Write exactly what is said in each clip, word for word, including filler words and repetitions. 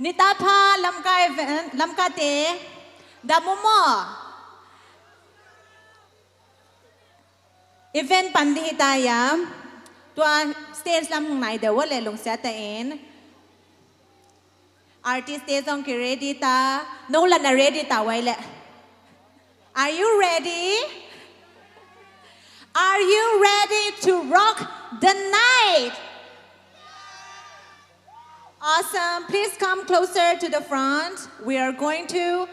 Nitapha Lamka event, Lamka te, damumo. Event pan di hita ia. Tua stage lam hong nai deuh le lungsiat in. Artist te zong ki ready ta, nou la na ready ta uai le. Are you ready? Are you ready to rock the night? Awesome. Please come closer to the front. We are going to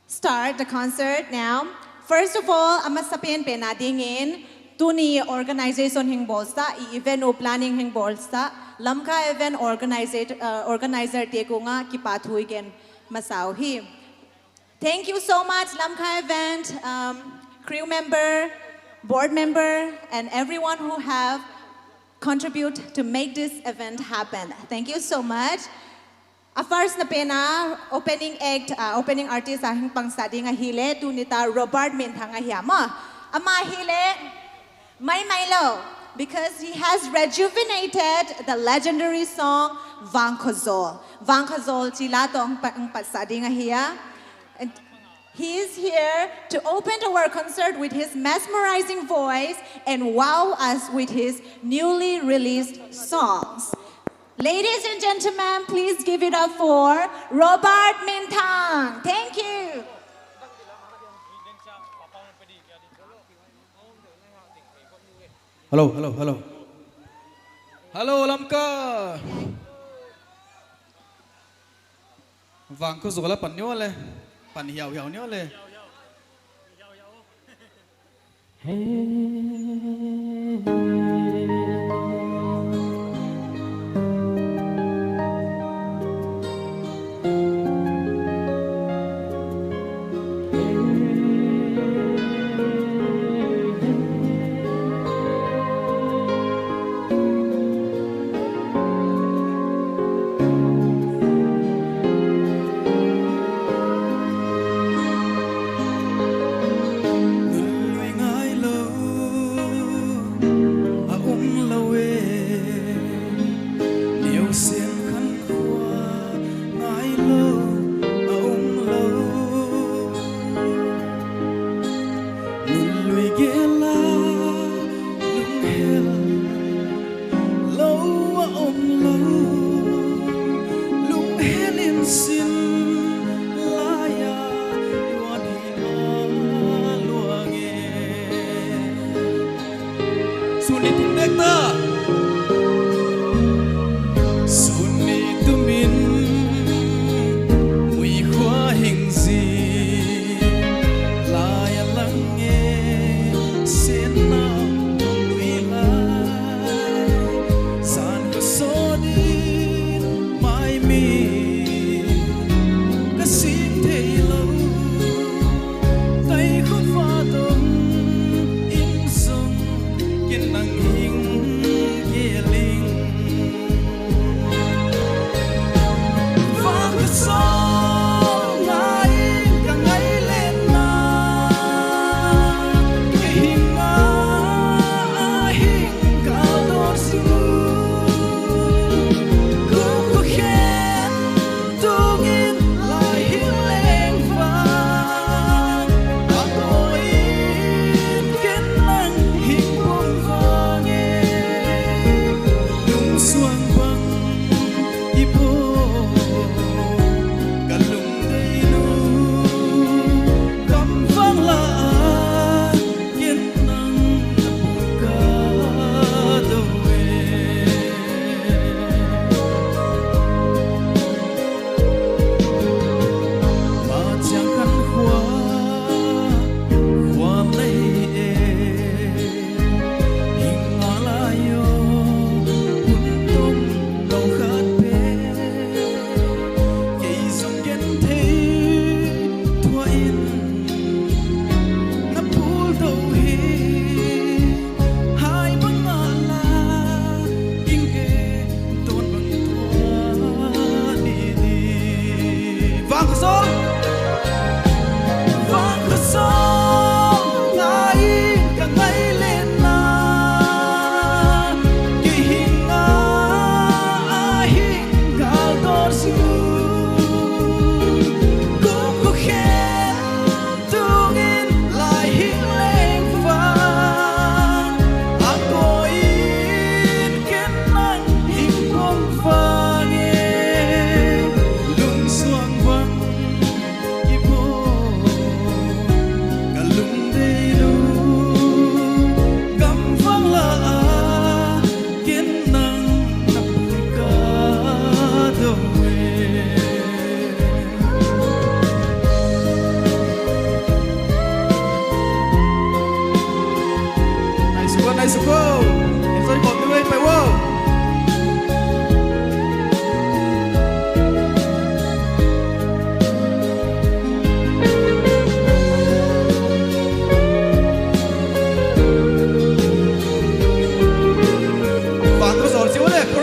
start the concert now. First of all, a masapen pen a dingin, tuni organization heng bawl sa, i event uh planning heng bawl sa, Lamka event organizer, uh, organizer te kong a kipahthu i gen masa uhi. Thank you so much, Lamka event, um, crew member, board member, and everyone who have contribute to make this event happen. Thank you so much. A first na pen a opening act, uh, opening artist a hing pang sa ding ahi le, tuni ta Robert Minthang ahi a maw. Amah hi le, Mai Mai Lo, because he has rejuvenated the legendary song Vangkhozol. Vangkhozol chi la toh hing pa-, hing pat sa ding ahi a. And he is here to open our concert with his mesmerizing voice and wow us with his newly released songs. Ladies and gentlemen, please give it up for Robert Minthang. Thank you. Hello, hello, hello. Hello, Lamka. Vangkhozol a pan ni uai le. Pan hiauhiau ni uai le.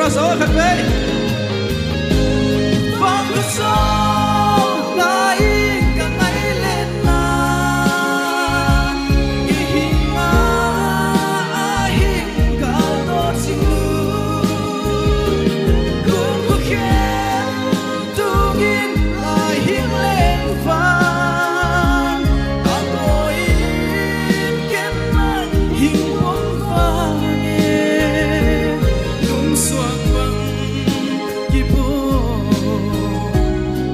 Sa khat vei. Bang ka sa ngai ka ngai le na. I hing a, a hing ka dot sing lu. Kum ku khen tungin lai hing leng van. A ko in ken nang hing vong vang e. Lungsuang bang kibawl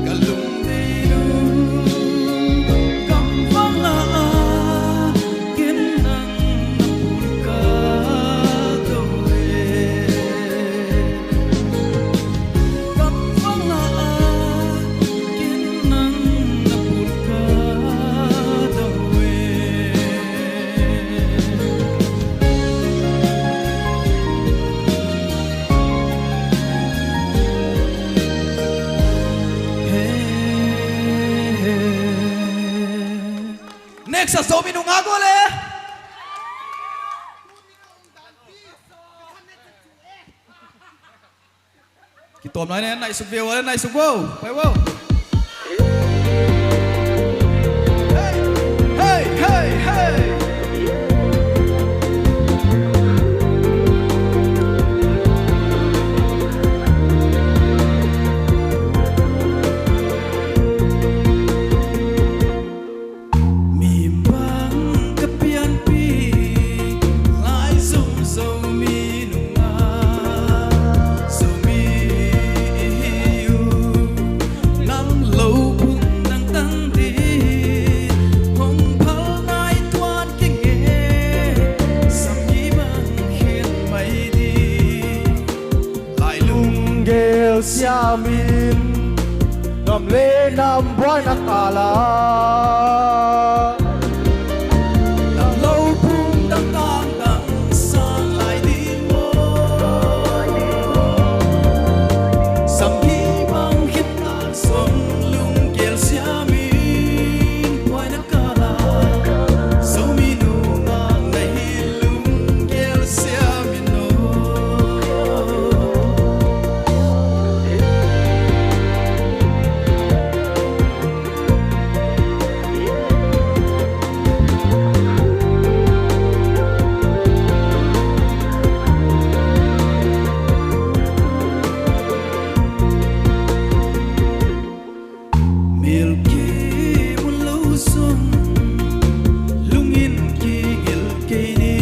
ka lungdei lung. Kam vang la a ken nang na pun ka dou e. Kam vang la a ken nang na pun ka dou e. Next a Zomi nungak le. Kitawm lai ne, naisuk ve ua le, naisuk vo. Pai vo. Hey, hey, hey, hey. Mi bang ka pianpih lai zong Zomi nungak, Zomi i hi uh. Nam lou phung dang tang di, hong phal nai tuan kei nge, sam i bang khen mai di. Lai lunggel siam in, nam le nam buaina kal a. Nam lou phung dang tang dang sang lai ding maw. Sam i bang khen tak zong lunggel siam in, buaina kal a. Zomi nungak na hi lunggel siam in aw. Mel ki mu lou zong, lungin kigel kei ni.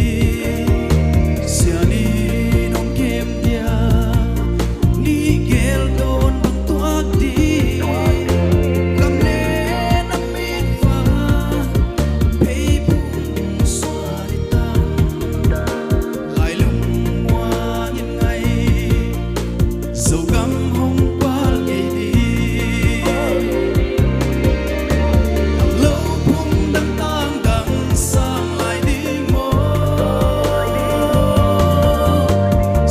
Sian in hong kem dia, ni gel dawn bang tuak di. Kam le nam mit va, pei pung suan i tan. Lai lungmuang in ngai, Zogam hong pal ngei di. Nam lou phung dang tang dang sang lai ding maw.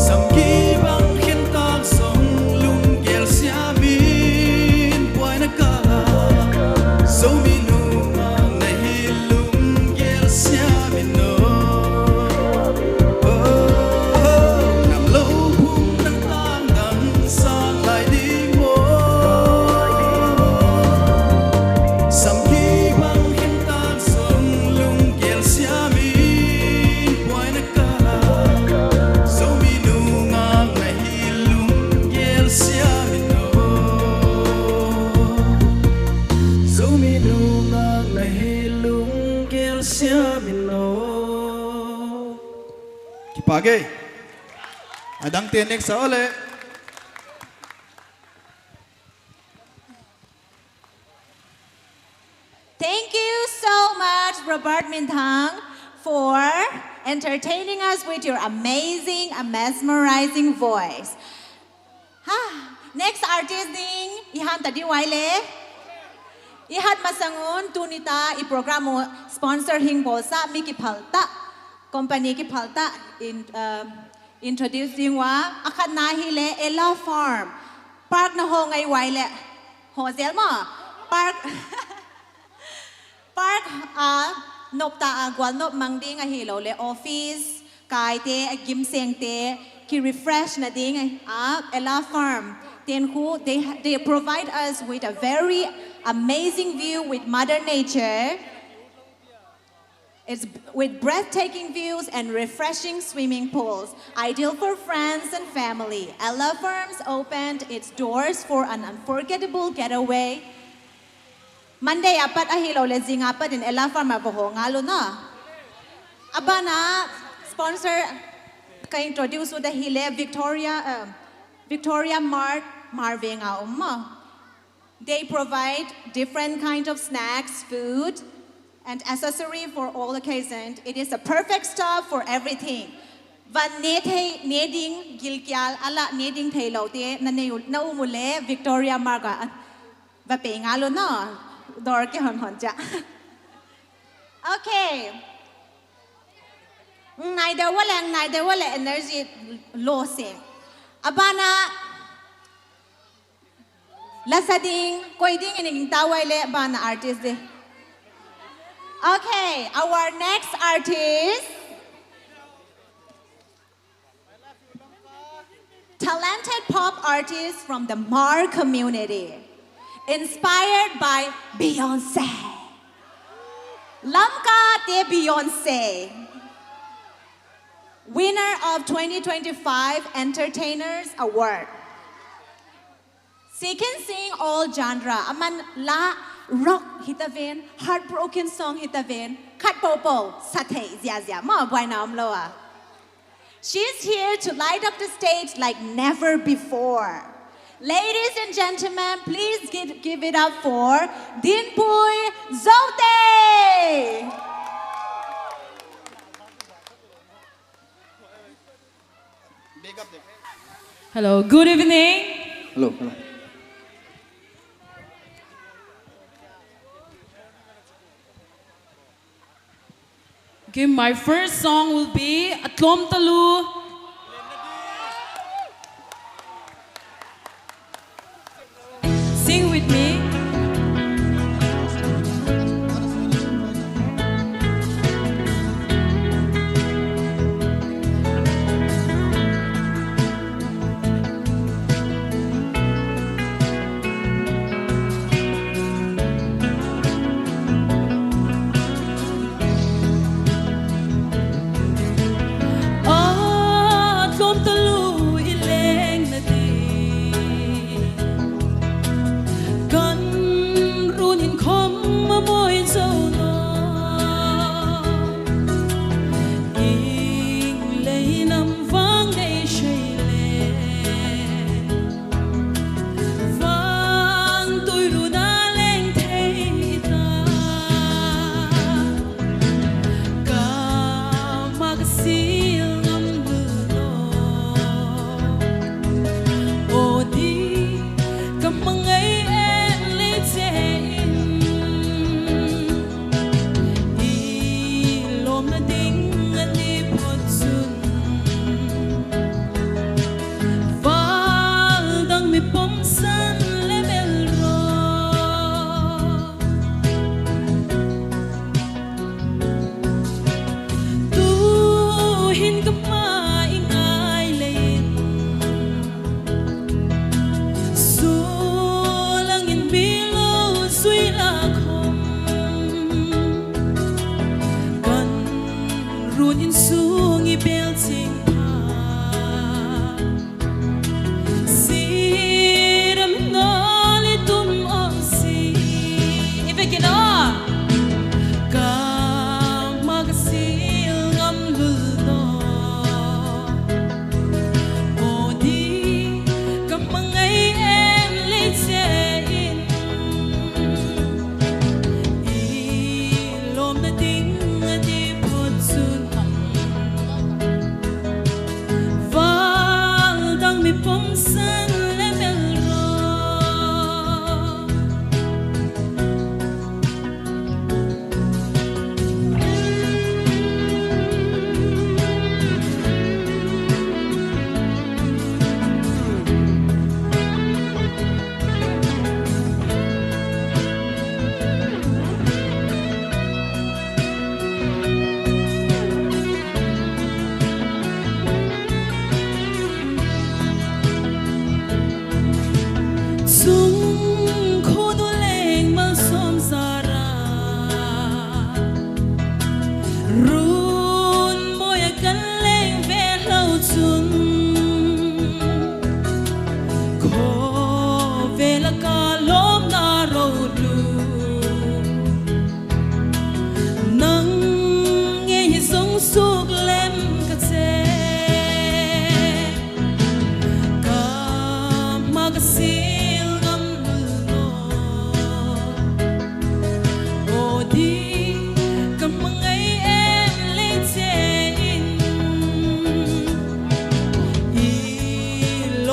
Sam ki bang khen tak zong lunggel siam in, buaina kal a. Zomi nungak na hi lunggel siam in aw. Oh, nam lou phung dang tang dang sang lai ding maw. Sam ki bang khen tak zong lunggel siam in, buaina kal a. Zomi nungak na hi lunggel siam in aw. Zomi nungak na hi lunggel siam in aw. Kipak e. A dangte next a aw le. Thank you so much, Robert Minthang, for entertaining us with your amazing and mesmerizing voice. Ha, next artist ding, i han ta di uai le. I hat masang un, tuni ta, i program uh sponsor hing bawlsa, mi kiphal ta, company kiphal ta, in, um, introduce ding ua, a khatna hi le, Ella Farm. Park na haw ngai uai le. Haw zel maw. Park, park a, nop ta a, gual nop mang ding ahih lou le, office kaite, a gim sengte, Ki refresh na ding, ah, Ella Farm. Then who, they, they provide us with a very amazing view with Mother Nature. It's with breathtaking views and refreshing swimming pools, ideal for friends and family. Ella Farms opened its doors for an unforgettable getaway. Monday apat ahihlouhleh zing apat in Ella Farm ah va hoh ngal un aw. A ban ah sponsor ka introduce ut ahihleh Victoria, uh, Victoria Mart, Marveng a om maw. They provide different kind of snacks, food, and accessory for all occasions. It is a perfect stop for everything. Van ne thei, ne ding, gilkial, ala ne ding theiloute, na ne u-, na um uleh, Victoria Mart ah va pe ngal un aw, dawr kihonhon chia. Okay. Ngai deuh uleh, ngai deuh uleh, energy low seh. A ban ah la sa ding, koi ding in ing tawai le ban ah artist di. Okay, our next artist. Talented pop artist from the Hmar community, inspired by Beyonce. Lamka te Beyonce. Winner of twenty twenty-five Entertainers Award. She can sing all genre. Aman la rock hita ven, heartbroken song hita ven, khat popo, sa thei ziahziah maw, buaina omlou a. She's here to light up the stage like never before. Ladies and gentlemen, please give, give it up for Dinpui Zote. Hello, good evening. Hello, hello. Okay, my first song will be Atlom Talu. Sing with me.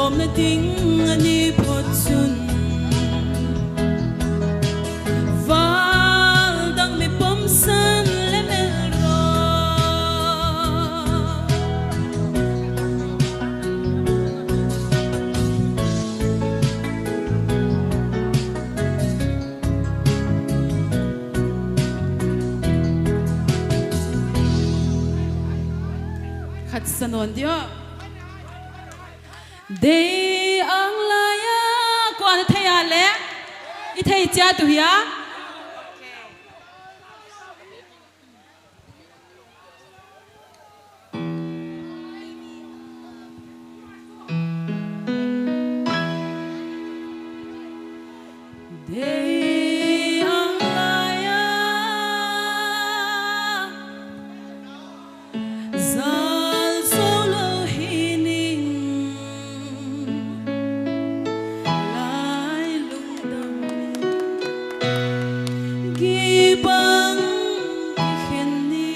Omna ding a ni phot chun, val dang mi pom san lem el ro. Khat sa nawn dia. Dei ang lai a, kuan thei a le? I thei chiat uh hia? Dei ang lai a, zal zou lou hi ning, lai lungdam in, gibang khen ni.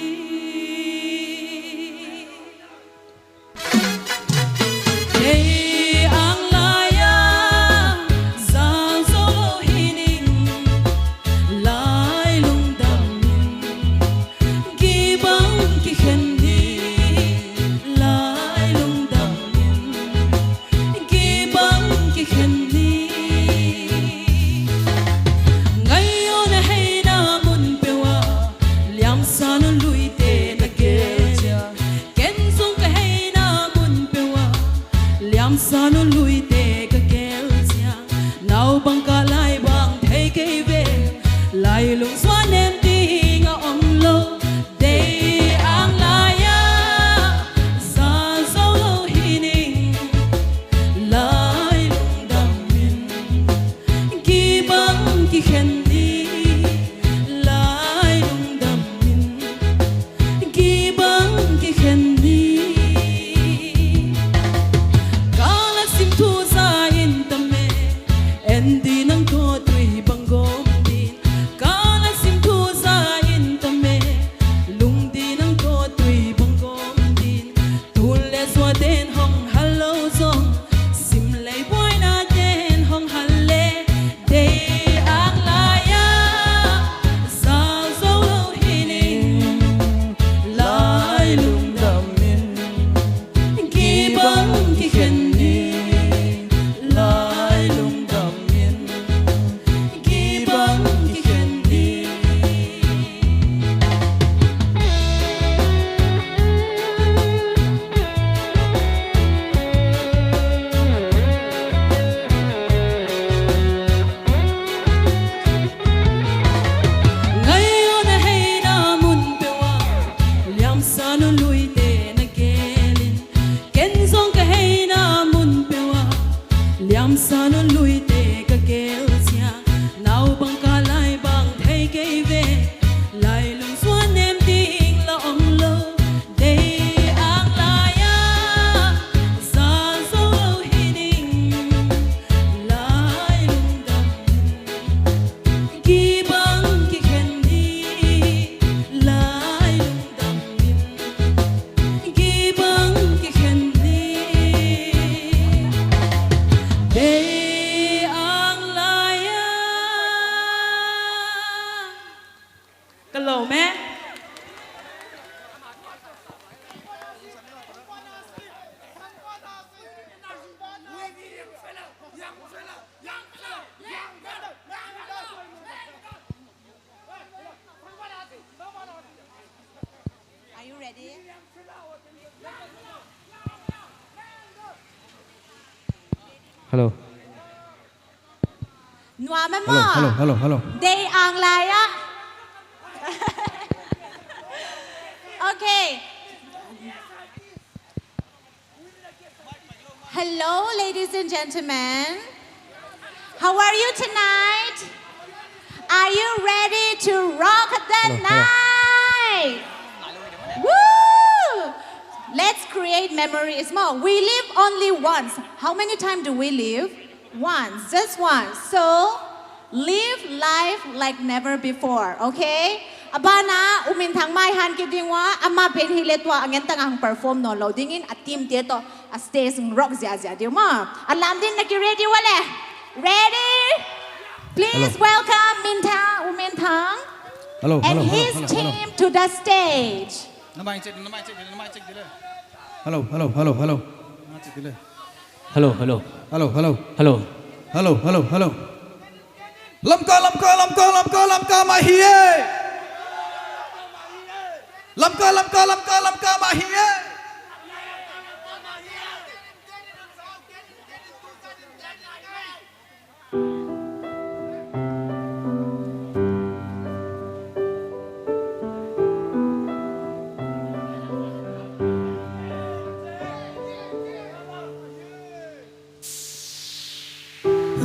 Dei ang lai a, zal zou lou hi ning, lai lungdam in, gibang kikhen ni, lai lungdam in, gibang kikhen ni. Ngai on a hei na mun peuh a, liamsa nu lui te na ke chia. Ken zong ka hei na mun peuh a, liamsa nu lui te ka gel chia. Naupang ka lai bang thei kei ve, lai lung suan nem ding a om lou. Dei ang lai a, zal zou lou hi ning, lai lungdam in, gibang kikhen ni, lai lungdam in, gibang kikhen ni. Ka la sim thu za in tam e, en di nang toh tui bang gom din. Ka la sim thu za in tam e, lung di nang toh tui bang gom din. Tun le zua den hong hal lou zong, sim lei buaina den hong hal le. Dei ang lai a, zal zou lou hi ning, lai lungdam in, gibang kikhen ni, lai lungdam in, gibang kikhen ni. Ngai on a hei na mun peuh a, liamsa nu lui te na gel in. Ken zong ka hei na mun peuh a, liamsa nu lui te ka gel chia. Naupang ka lai bang thei kei ve, lai lung suan nem ding la om lou. Dei ang lai a, zal zou lou hi ning, lai lungdam in, gibang kikhen ni, lai lungdam in, gibang kikhen ni. Dei ang lai a. Ka lou me? Are you ready? Hello. Nuam e maw? Hello, hello, hello, hello. Dei ang lai a. Okay. Hello, ladies and gentlemen. How are you tonight? Are you ready to rock the night? Woo! Let's create memories maw. We live only once. How many times do we live? Once, just once. So, live life like never before, okay? A ban ah, U Min Thang mai han kei ding ua, amah pen hi le tua a ngen tang a hong perform nawn lou dingin a team te toh Stage rock ziahziah ding maw. A lam ding na ki ready ua leh? Ready? Please welcome Minthang, U Minthang and his team to the stage. Hello, hello, hello, hello. Hello, hello. Hello, hello. Hello, hello, hello. Lamka, Lamka, Lamka, Lamka, Lamka mah hi e. Lamka, Lamka, Lamka, Lamka mah hi e.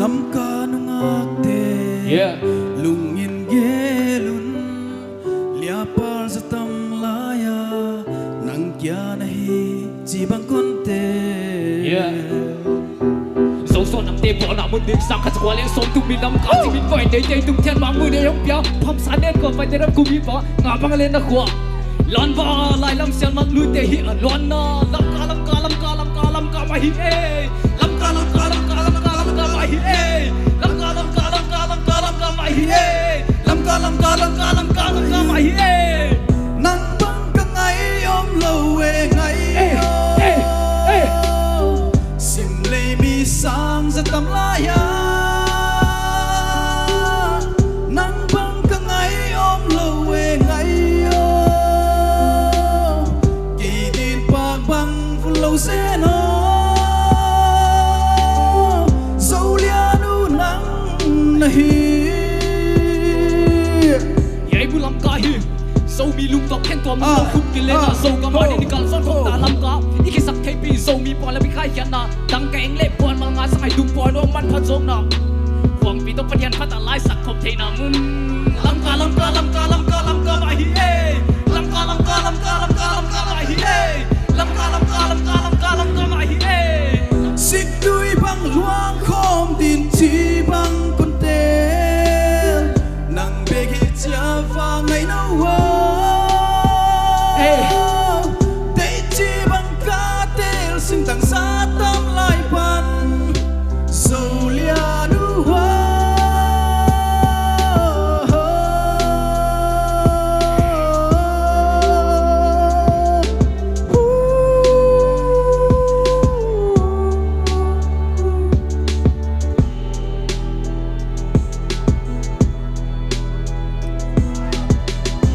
Lamka nungakte, yeah, lungin gelun, liapar zatam laia, nang kia na hi, chibang konte. Yeah. Zo so nam te bo na mun dik sang khat kwa le som tu mi Lamka ti min vai te te tum thian mang mu de yong pia, pham sa nen ko vai te ram ku mi pa, nga bang le na kwa. Luan va lai lam sial man lui te hi a luan na. Lamka, Lamka, Lamka, Lamka, Lamka mah hi e. Lamka, Lamka, Lamka, Lamka, Lamka mah hi e. Lamka, Lamka, Lamka, Lamka, Lamka mah hi e. Lamka, Lamka, Lamka, Lamka, Lamka mah hi e. Nang bang ka ngai om lou e ngai. Eh, eh, eh. Sim lei mi sang zatam laia. Nang bang ka ngai om lou e ngai o. Kei din pak bang vun lou zen o. Zo lian u nang na hi. Yai bu Lamka hi. Zomi lungtuak khen tuam lungtuak khut ki leng a, Zo ka mah ni kal zon khong ta Lamka. I kisak thei pi Zomi puan la bi khai hian na. Dang ka eng le puan mal nga sa ngai dum puan om man phat zong na. Kuang pi to Pathian phat a lai sak khop thei na mun. Lamka, Lamka, Lamka, Lamka, Lamka mah hi e. Lamka, Lamka, Lamka, Lamka, Lamka mah hi e. Lamka, Lamka, Lamka, Lamka, Lamka mah hi e. Sik tui bang luang khom din chi bang kun tel. Nang bek hi chia va ngai nou o. Ei. Tei chi bang ka tel sing tang sa tam lai pan. Zo lian u o.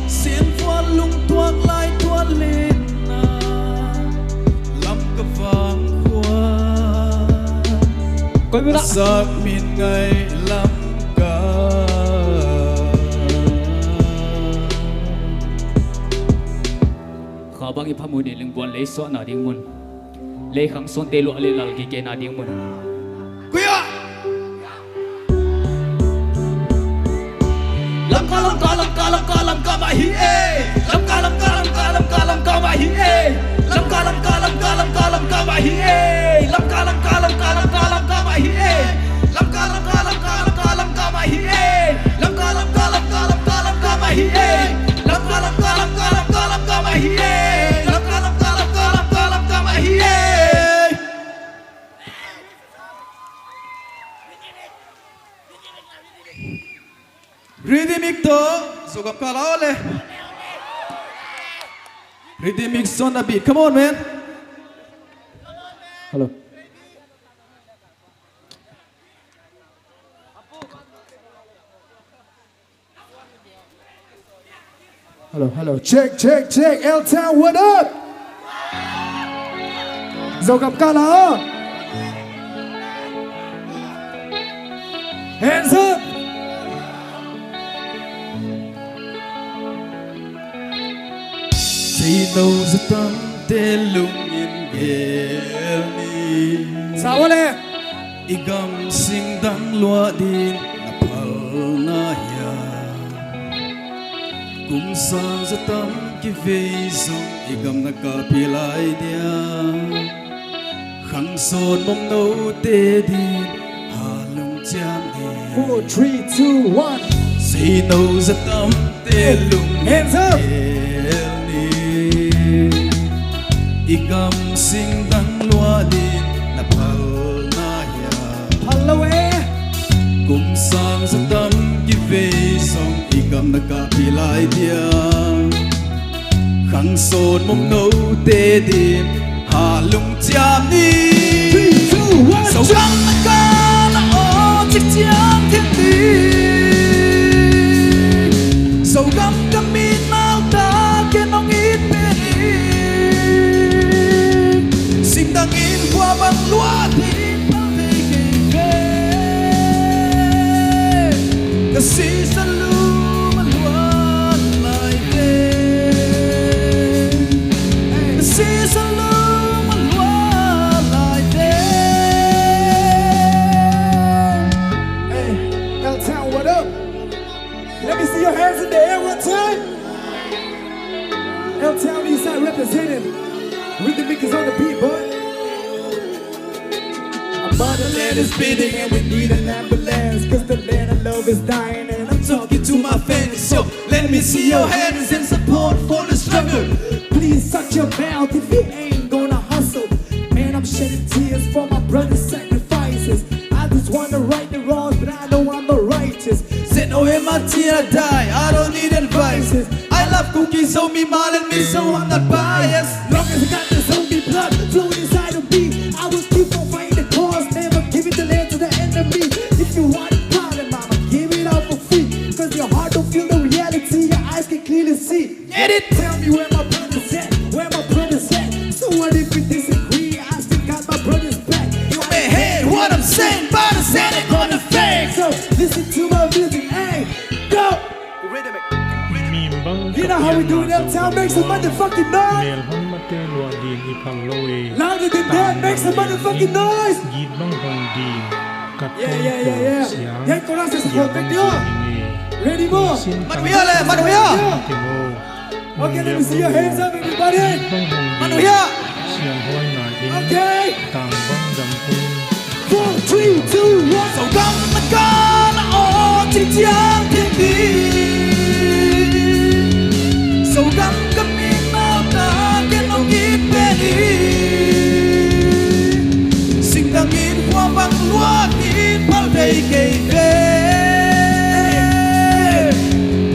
Sian vual lungtuak lai tual lena, Lamka vang khua. Koi muna. Sak min ngai Lamka. Kha bang i phamu ni lingbuan lei suahna ding mun. Lei khang son te luah le lal kikena ding mun. Kuya! Lamka, Lamka, Lamka, Lamka, Lamka mah hi e. Lamka, Lamka, Lamka, Lamka, Lamka mah hi e. Lamka, Lamka, Lamka, Lamka, Lamka mah hi e. Lamka, Lamka, Lamka, Lamka, Lamka mah hi e. Lamka, Lamka, Lamka, Lamka, Lamka mah hi e. Lamka, Lamka, Lamka, Lamka, Lamka mah hi e. Lamka, Lamka, Lamka, Lamka, Lamka mah hi e. Lamka, Lamka, Lamka, Lamka, Lamka mah hi e. Ready mic to, Zogam kal a o le. Ready mic on the beat. Come on, man. Hello. Hello, hello. Check, check, check. L-Town, what up? Zogam kal a o. Hands up. Seinou zatam te lungin gel ni. Sa o le. I gam sing dang luah din na phal na hia. Kum sang zatam ki vei zong i gam na ka pi lai dia. Khang son mong nou te din ha lung chiam ni. Four, three, two, one. Seinou zatam te lungin gel ni. Hands up. I gam sing dang luah Sang sa tam ki vei song i kam na ka pi lai dia. Khang son mong no te din ha lung chiam ni. Three, two, one, Sogam na ka na o chik chiang thim ni. Sogam ka mi nau ta ke nong it pe ni. Sing dang in hua bang lua din. Hey, L Town, what up? Let me see your hands in the air one time. L Town, Eastside representing. Rhythmic is on the beat, boy. Our motherland is bleeding and we need an ambulance, 'cause the land of love is dying, and I'm talking to my fans. So let me see your hands in support for the struggle. Please shut your mouth if you ain't gonna hustle. Man, I'm shedding tears for my brothers' sacrifices. I just wanna right the wrongs, but I know I'm not righteous. Said, "Oh, M R T, I die, I don't need advices." I love cookies, so me mild and me, so I'm not biased. Long as I got the zombie blood flowing inside of me, I will keep on fighting the cause, never giving the land to the enemy. If you want a problem, I'ma give it out for free. 'Cause your heart don't feel the reality, your eyes can clearly see. Get it? Tell me where my brothers at, where my brothers at. So what if we disagree? I still got my brothers back. You may hate what I'm saying, but I'm standing on the facts. So listen to my music, hey, go. Mi bang You know how we do it, L Town, make some motherfucking noise. Mel hon mate lua din i phal lou e. Louder than that, make some motherfucking noise. Git bang hon din. Yeah, yeah, yeah, yeah. Siang. Then chorus is a perfect, yo. Ready, mo? Manuia le, manuia. Okay, let me see your hands up, everybody. Manuia. Siang hoi na in. Okay. Tang bang dam pun. Four, three, two, one. Sogam na ka na o chik chiang thim ni. Sogam ka mi nau ta ke nong it pe ni. Sing dang in hua bang lua din phal thei kei ve.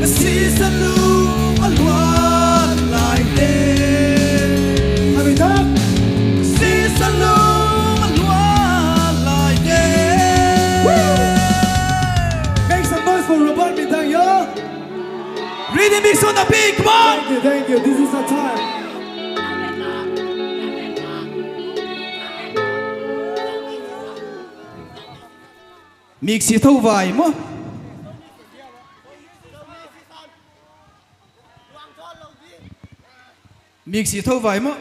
Ka si sa lum a luan lai te. Hami tak. Si sa lum a luan lai te. Woo! Make some noise for Robert Midang, yo. Rhythm mix on the beat, come on. Thank you, thank you. This is our time. Mix i tho vai mo. Mix i tho vai mo.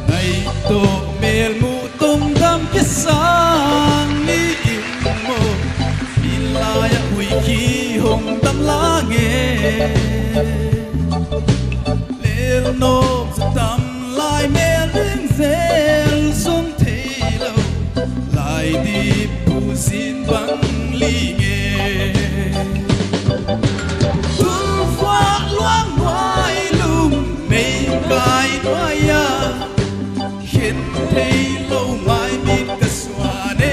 Ngaihtuah mel muh tong dam kisang ni in maw, i lai a hui ki hong dam lang e. Lel nop sa tam lai mel ding zel zong thei lou, lai dip pu zin bang ling e. Tun fak luang nuai lum mei kai nuai a, khen thei lou mai mit ka suan e.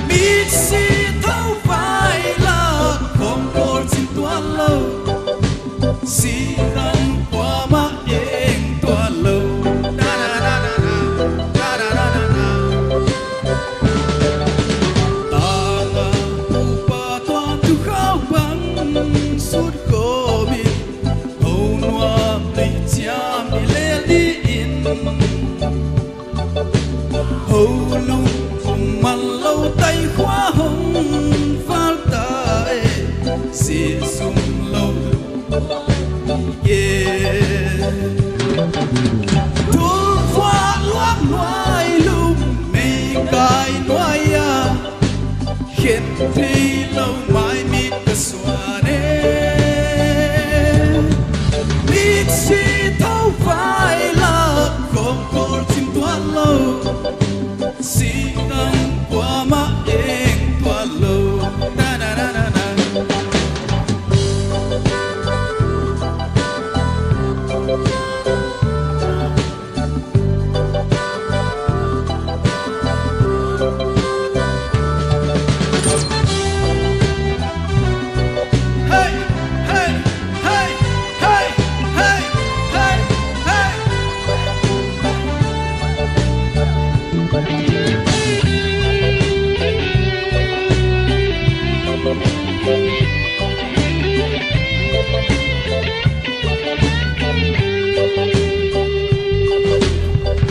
Mit si thau vai la khong Mai mit ka suan e. Mit si tho vai la, kong kol chim tuan lou. Singtang kuamah eng tuan lou. Na, na, na, na, na.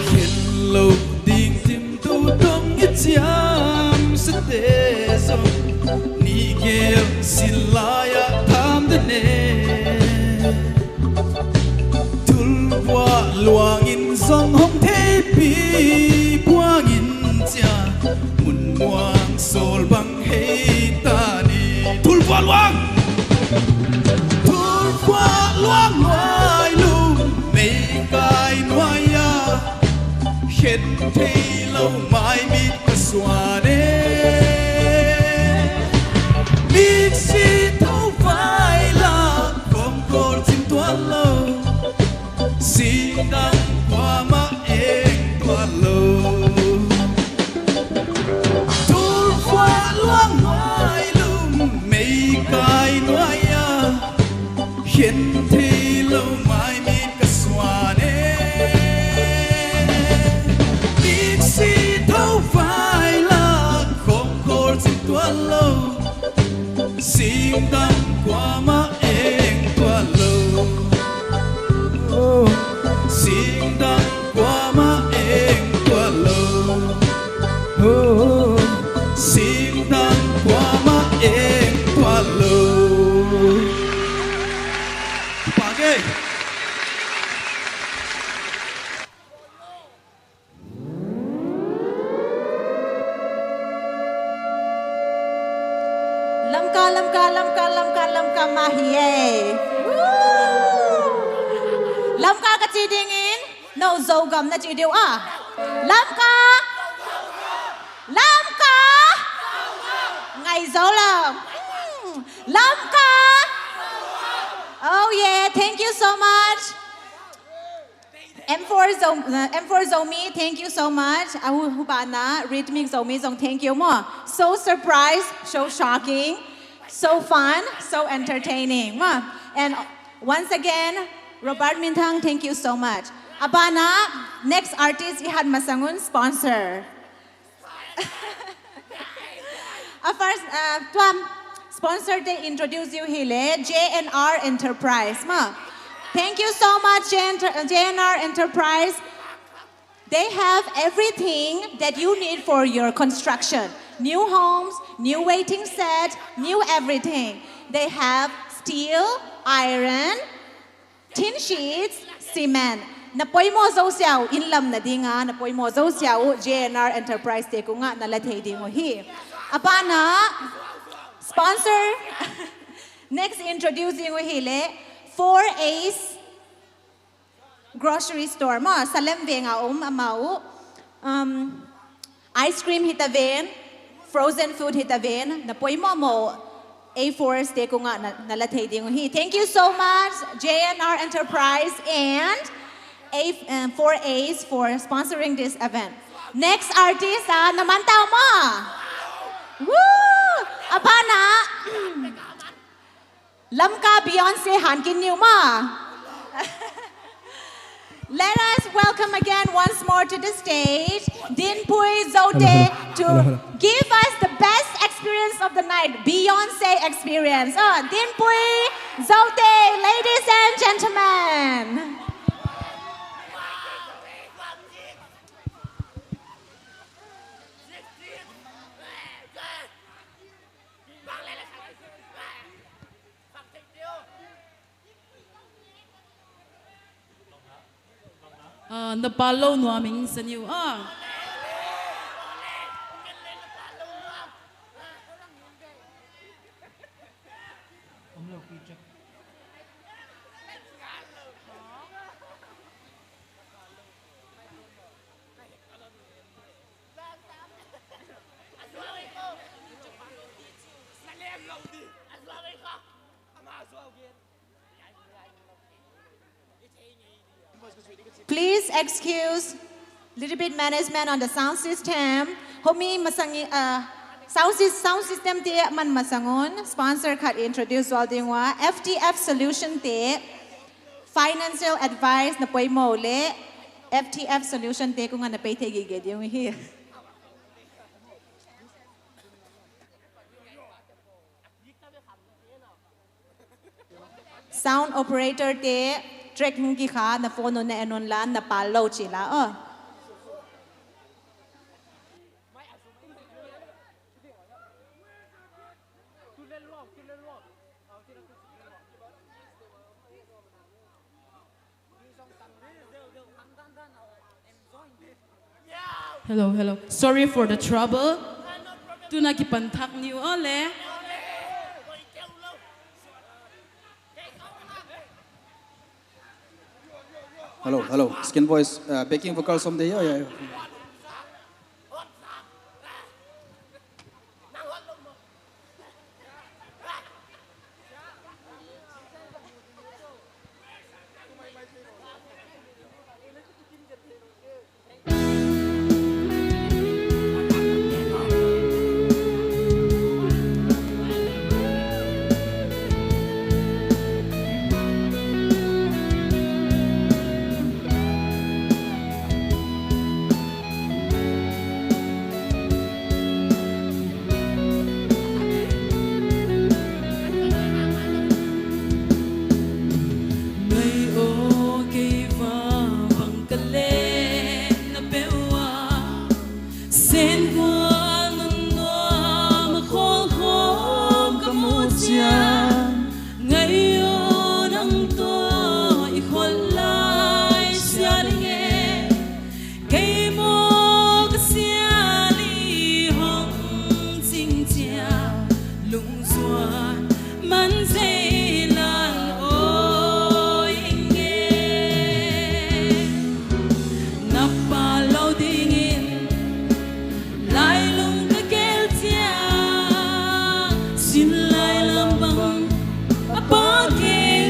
Khen lou ding tim tu dong i chiam sate zong, ni gel sin lai a tham den e. Thulvua luang in zong hong theipi puang in chia, mun muang sol bang hei ta ni. Thulvua luang. Thulvua luang nuai lum, mei kai nuai a, khen thei lou mai mit ka suan e. Mit si tho vai la, kong kol chim tuan lou. Singtang kuamah eng tuan lou. Thulvua luang nuai lum, mei kai nuai a, khen thei lou mai mit ka suan e. Mit si tho vai la, kong kol chim tuan lou. Singtang kuamah eng tuan lou. Singtang kuamah eng tuan lou. Singtang kuamah eng tuan lou. Pak e. Lamka, Lamka, Lamka, Lamka, Lamka mah hi e. Woo! Lamka ka chi ding in, nou Zogam na chi diu a. Lamka! Lamka! Ngai Zo lam. Hmm. Lamka! Oh yeah, thank you so much. M four Zo-, uh, M four Zomi, thank you so much. Ahu hubana, Rhythmic Zomi zong thank you maw. So surprised, so shocking, so fun, so entertaining maw. And once again, Robert Minthang, thank you so much. Abana, next artist i hat masang un sponsor. A first, uh, tuam sponsor te introduce uh hi le, J N R Enterprise maw. Thank you so much, J N R, J N R Enterprise. They have everything that you need for your construction. New homes, new waiting shed, new everything. They have steel, iron, tin sheets, cement. Na poimoh zou siau, inn lam na ding a, na poimoh zou siau, J N R Enterprise te kung ah na la thei ding uh hi. Abana, sponsor, next introducing uh hi le, Four A's Grocery Store maw, Salem Veng a om amau. Um, Ice cream hita ven, frozen food hita ven, na poimoh moh A four A's te kung ah na, na la thei ding uh hi. Thank you so much, J N R Enterprise and A, um, Four A's for sponsoring this event. Next artist, ah, na man tau maw. Woo! Abana, Lamka Beyonce han kin niu maw. Let us welcome again once more to the stage Dinpui Zote to give us the best experience of the night, Beyonce experience. Oh, Dinpui Zote, ladies and gentlemen. Ah, na pal lou nuam ing sa niu, ah. Please excuse little bit management on the sound system. Homi masang, uh, sound sys-, sound system te man masang un, sponsor khat introduce zual ding ua, F T F Solution te, financial advice na poimoh leh, F T F Solution te kong ana pei thei gige ding hi. Sound operator te, track hong kikha, na phone un na en un la, na pal lou chi la, oh. Hello, hello. Sorry for the trouble. Tuna kipan thak ni uh leh. Hello, hello. Skin Voice, uh, backing vocals from the, yeah, yeah, yeah. Ngai aw, kei va bang ka leng na peuh ua, sen gual nun nuam a khawl khawm ka muh chiang. Ngai aw, nang toh i kholh lai sia leng e. Kei maw ka sia li hong ching chiang, lungzuan man zei lai aw ing e. Na pal lou dingin lailung ka kel chiang, sin lai lam bang a pha kei.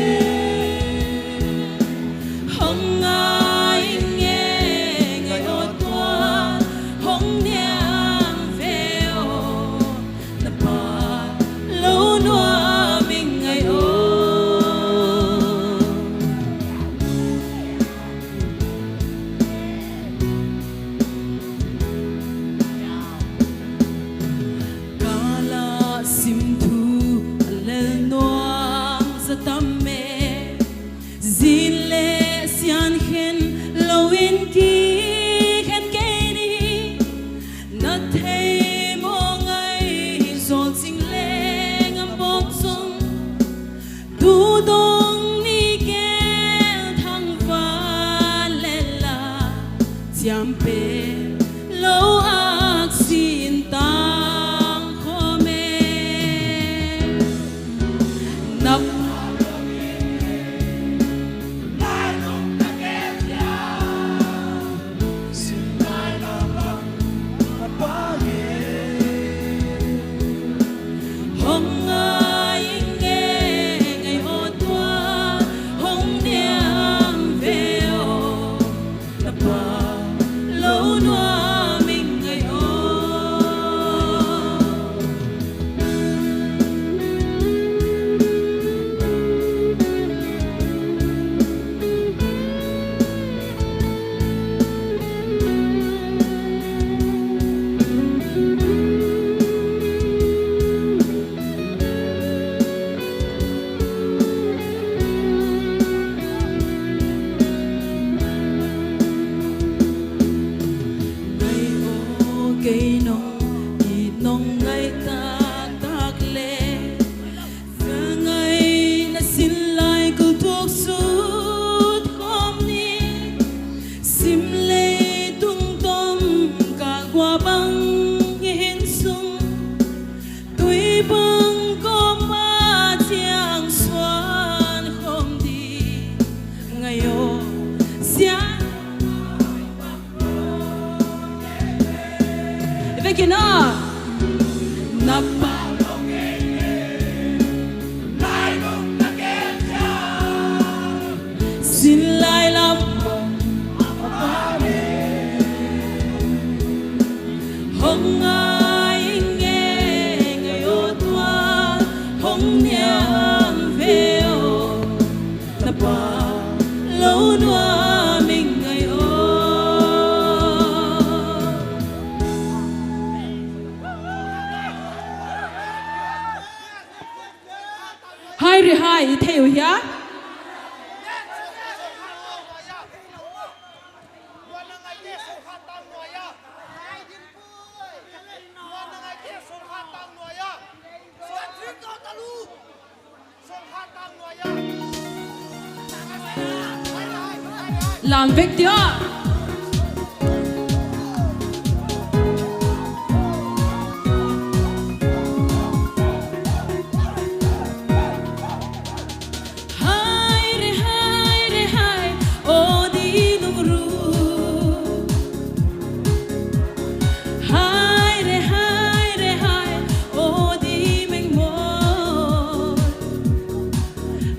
Hong ngai ing e, ngai aw tua, hong niam ve aw, na pal lou nuam ing ngai aw. Ka la sim thu a lel Niang ve o, na pa lou nuam ing ngai o. Hai re hai, i thei uh hia? Lam vek dia. Hai re hai re hai, o di lungrum. Hai re hai re hai, o di mengmoi.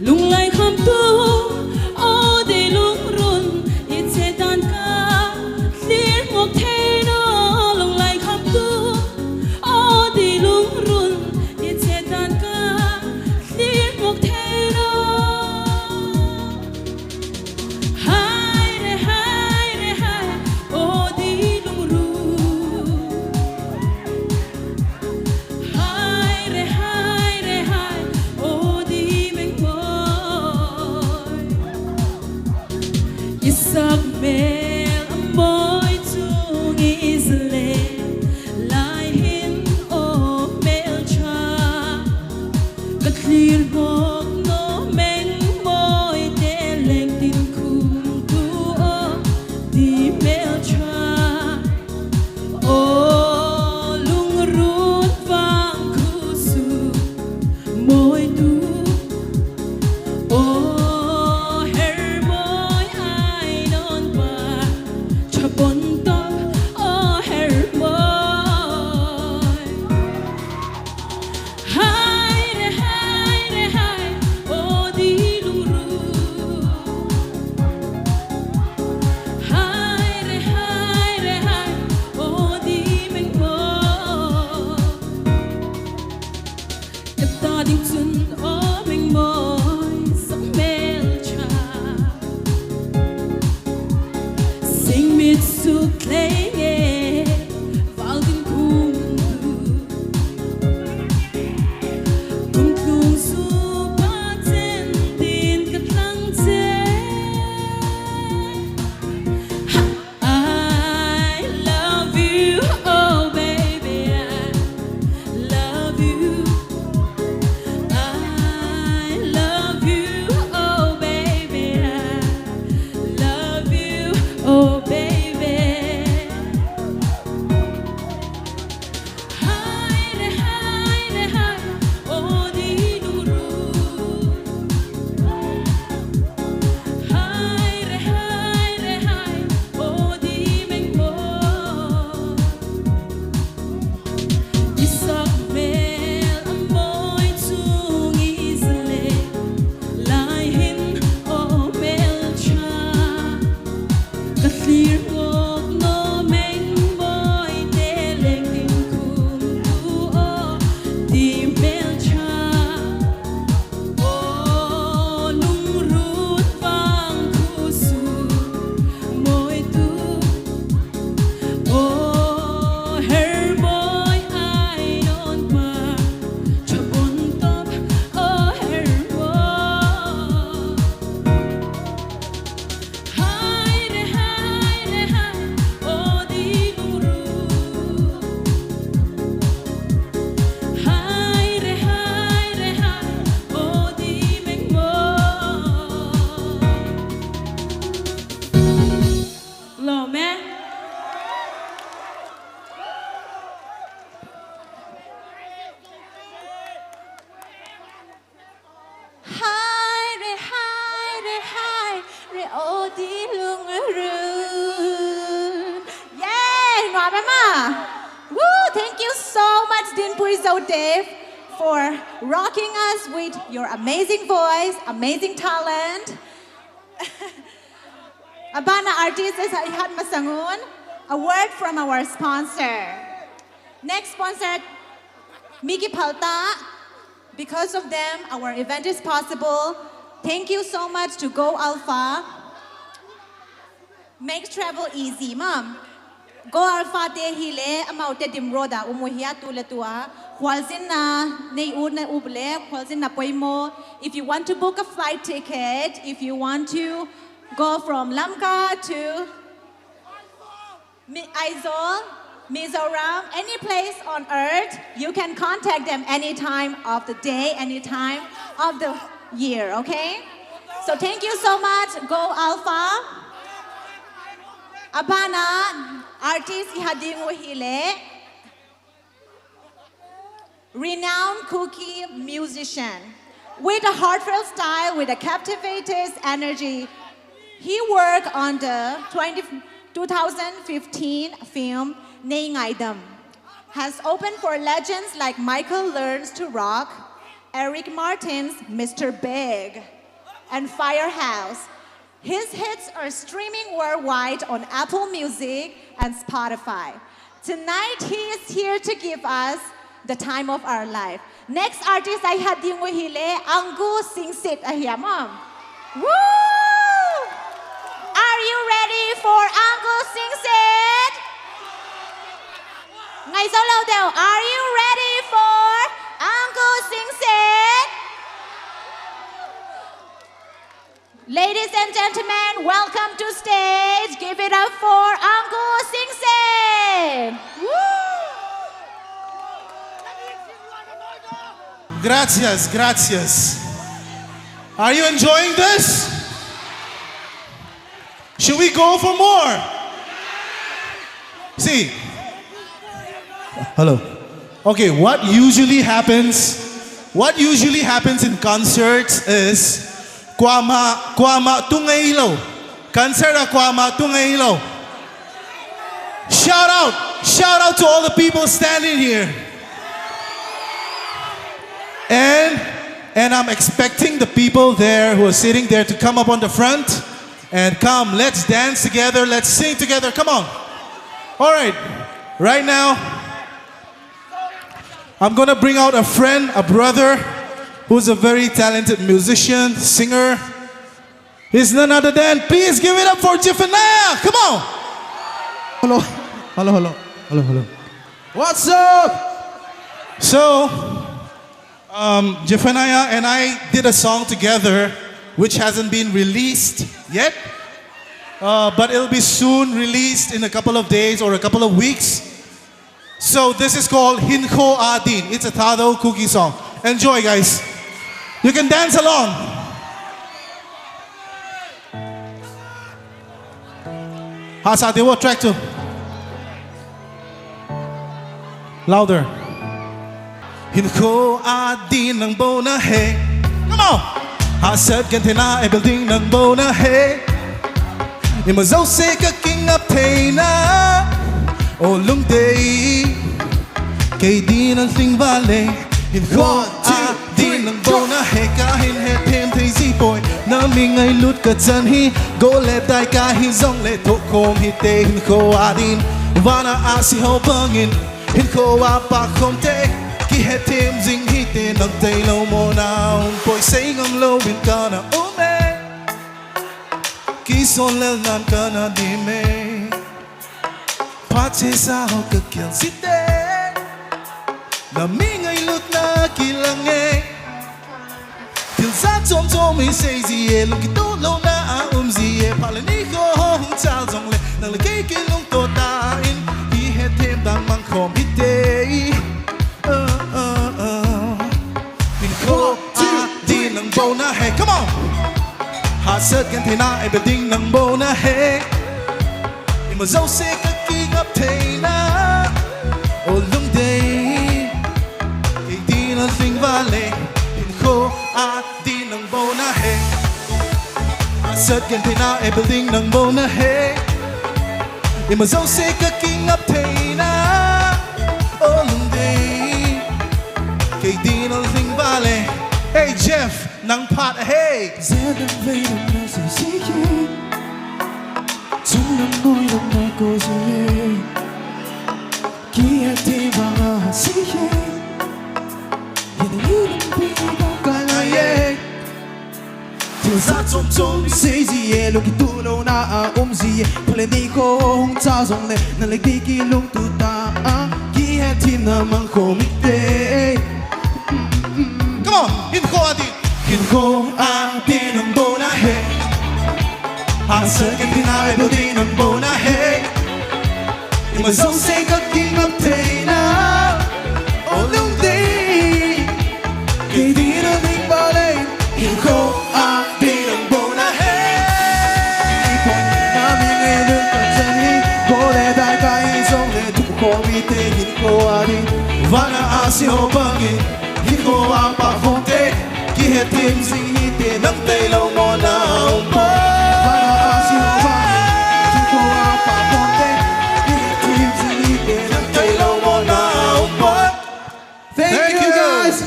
Lunglai khamtung, o di lungrun, i chetan ka thlir ngawk thei nawn. Lunglai khamtung, o di lungrun, i chetan ka thlir ngawk thei nawn. Hai re hai re hai, o di lungrum. Hai re hai re hai, o di mengmoi. I sak mel a moi chung i zat leh, lai hin o mel cha. Ka thlir ngawk nawn mengmoi te leng tin khum tu o di mel cha. O lungrun vang khusu moi tu. O hermoi ai nawn pa. Cha pon tok o hermoi. Hai re hai re hai, o di lungrum. Hai re hai re hai, o di mengmoi. Ka ta ding chun o mengmoi, sak mel cha. Sing mit suk leng e, val din kum tu. Kum tung su pa chen din ka tlang che. Ha! I love you, oh baby, I love you. I love you, oh baby, I love you, oh baby. Hai re hai re hai, o di lungrum. Hai re hai re hai, o di mengmoi. I sak mel a moi chung i zat leh, lai hin o mel cha. Ka thlir ngawk nawn mengmoi te leng tin khum tu o di mel cha. O lungrun vang khusu moi tu. O hermoi ai nawn pa. Cha pon tok o hermoi. Hai re hai re hai, o di lungrum. Hai re hai re hai, o di mengmoi. Lawm e. Hai re hai re hai re, o di lungrum. Yay! Nuam e maw? Woo! Thank you so much, Dinpui Zodafe, for rocking us with your amazing voice, amazing talent. A ban a artist i hat masang un. A word from our sponsor. Next sponsor, Mickey Palta. Because of them, our event is possible. Thank you so much to Go Alpha. Makes travel easy, mom. Go Alpha te hileh, amau te Dimroad a um uh hia tu le tu a. Khualzinna nei ut na ut leh, khualzinna poimoh. If you want to book a flight ticket, if you want to go from Lamka to Mi- Aizawl, Mizoram, any place on earth, you can contact them any time of the day, any time of the year, okay? So thank you so much, Go Alpha. A ban ah artist i hat ding uh hileh, renowned Kuki musician with a heartfelt style, with a captivating energy. He worked on the twenty, two thousand fifteen film Nei Ngaidam, has opened for legends like Michael Learns to Rock, Eric Martins, Mister Big, and Firehouse. His hits are streaming worldwide on Apple Music and Spotify. Tonight, he is here to give us the time of our life. Next artist i hat ding uh hileh Anggu Singsit ahi, mom. Woo! Are you ready for Anggu Singsit? Ngaihzou lou deuh. Are you ready for Anggu Singsit? Ladies and gentlemen, welcome to stage. Give it up for Anggu Singsit. Woo! Gracias, gracias. Are you enjoying this? Should we go for more? See. Hello. Okay, what usually happens, what usually happens in concerts is kuamah, kuamah tu ngeilou. Concert ah kuamah tu ngeilou. Shout out, shout out to all the people standing here. And, and I'm expecting the people there who are sitting there to come up on the front. And come, let's dance together, let's sing together. Come on. All right. Right now, I'm gonna bring out a friend, a brother, who's a very talented musician, singer. He's none other than, please give it up for Jeffania. Come on. Hello. Hello, hello. Hello, hello. What's up? So, um, Jeffania and I did a song together, which hasn't been released yet, uh, but it'll be soon released in a couple of days or a couple of weeks. So this is called Hinkhaw A Din. It's a Thadou Kuki song. Enjoy, guys. You can dance along. Hasa Dewa, track two. Louder. Hinkhaw a din nang bou na he. Come on. Hasat gen theihna e building nang bou na he. Ima zouse ka kingap theihna. O lungdei. Kei din a tling vale. Hinkhaw a din nang bou na he, ka hin het them thei zi poi. Na mi ngailut ka chan hi. Go le dai ka hi zong le thoh khawm hi te hinkhaw a din. Van a a si ho bangin. Hinkhaw a pak khawm te. Ki het them zing hi te nang tei lou maw na um poi sei ngam lou in ka na um e. Ki son lel nan ka na dim e. Pha che sa ho ka kial si te. Na mi ngailutna kilang e. Thil zat chom chom i sei zi e, lungkituh louhna a um zi e. Pha le ni kho hong chal zong le, nang le kei kilungto ta in, i het them dan mang khawm hi te. Oh, oh, oh. Hinkhaw a din nang bou na he, come on. Hasat gen theihna e building nang bou na he. Ima zouse ka kingap theihna. O lungdei. Kei din a tling vale. Hinkhaw a din nang bou na he. Hasat gen theihna e building nang bou na he. Ima zouse ka kingap theihna. O lungdei. Kei din a tling vale. Hey Jeff, nang phat a he. Zedam veidam na si si ki. Chum nam ngoi dam na ko si ye. Ki a ti ba nga si ye. Yin yin pi Zat chomchom sei zie, lungkitulouhna a om zie. Phaleh ni khong cha zong leh, na leh ki kilungtup ta a, kihetthiamna mang khawm ite. Come on, hinkhua a din. Hinkhua a din nang bawl a hei. Hangsan ka din a ei bawl din nang bawl a hei. Ima zong sei ka kingam theihna. Oh, lungdei. Kei din a ding bawl leh. Hinkhua a din nang bawl a hei. Hinkhua a din nang bawl a hei. Bawl leh dai ka hi zong leh tu ko mi te hinkhua a din. Van a a si ho bangin. Hinkhua a pa khong te. Kihetthiam zing hite nang theilou mawhna om pah. Thank you, guys.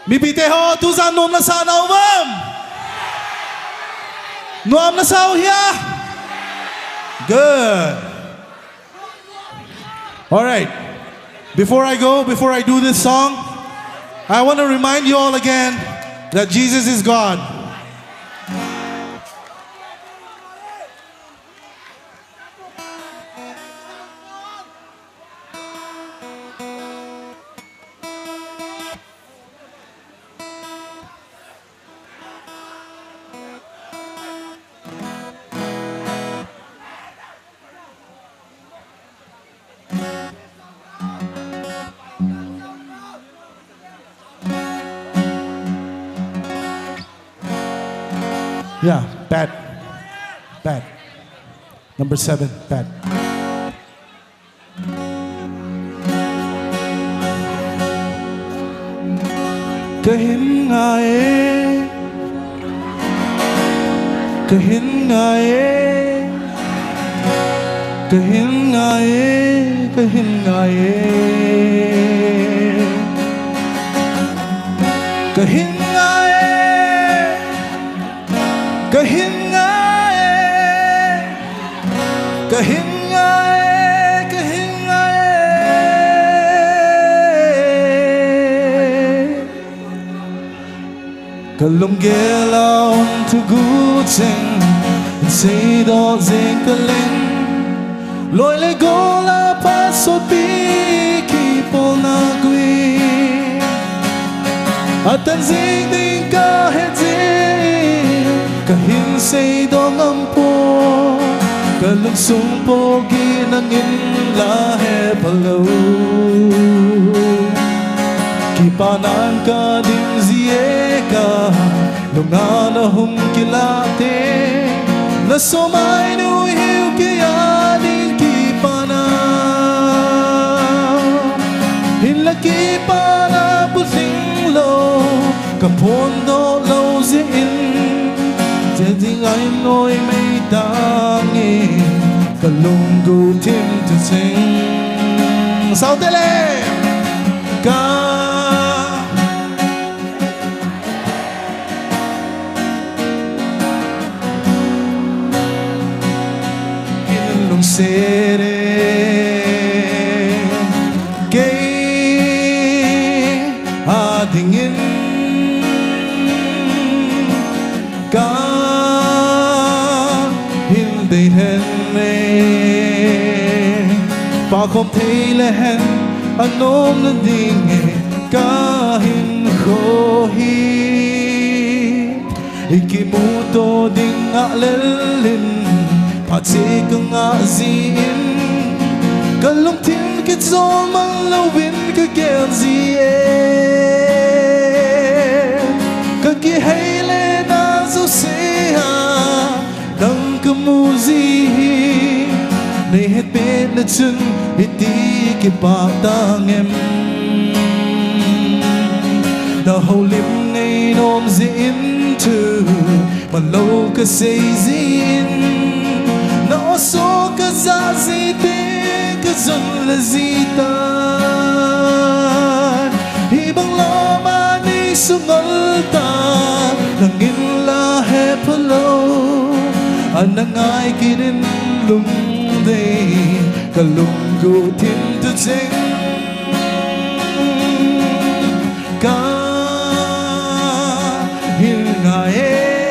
Mipite ho, tuzan nuam na sa na om am? Nuam na sa uh hia? Good. All right. Before I go, before I do this song, I want to remind you all again that Jesus is God. Yeah, Pat. Pat. Number seven, Pat. Ka hin ngai e, ka hin ngai e, ka hin ngai e, ka hin ngai e, ka hin ngai e. Ka hin ngai e, ka hin ngai e, ka hin ngai e. Ka lunggel a om thugut cheng, seidoh zek ka leng. Loi leh gol a pasal pi kipawlna gui. A tan zek ding ka het zie, ka hin seidoh ngam pua, ka lungsung pawlkhe nangin la hephalou. Kipahna'n ka ding zie ka, nungak na hong kilah teng, na sawm mai nu hiu kei a ding kipahna. Hinla kipahna pulhing lou, ka phawng doh lou zie in, tia ding a ngaihmai tang in, ka lunggulh thim tu cheng. Saute leh ka Kin lungset e, kei adingin ka hin deih hen e. Pahkhawm thei leh hen a nuam na ding e, ka hinkhua hi. I kimu tou ding a lel in, pha chih ka ngah zie in, ka lungthim kizawl man lou in ka gel zie e. Ka kihei leh na zosia, nang ka mu zie hi, nei het petna chun i ti kipah tang em. Na houlim ngei nawn zie in thu man lou ka sei zie in, na awsaw ka zak zie te ka zon la zie ta. Hih bang lawm a nei sung ngol ta, nangin la hephalou, ana ngai kit in lungdei, ka lunggulh thim tu cheng. Ka hin ngai e.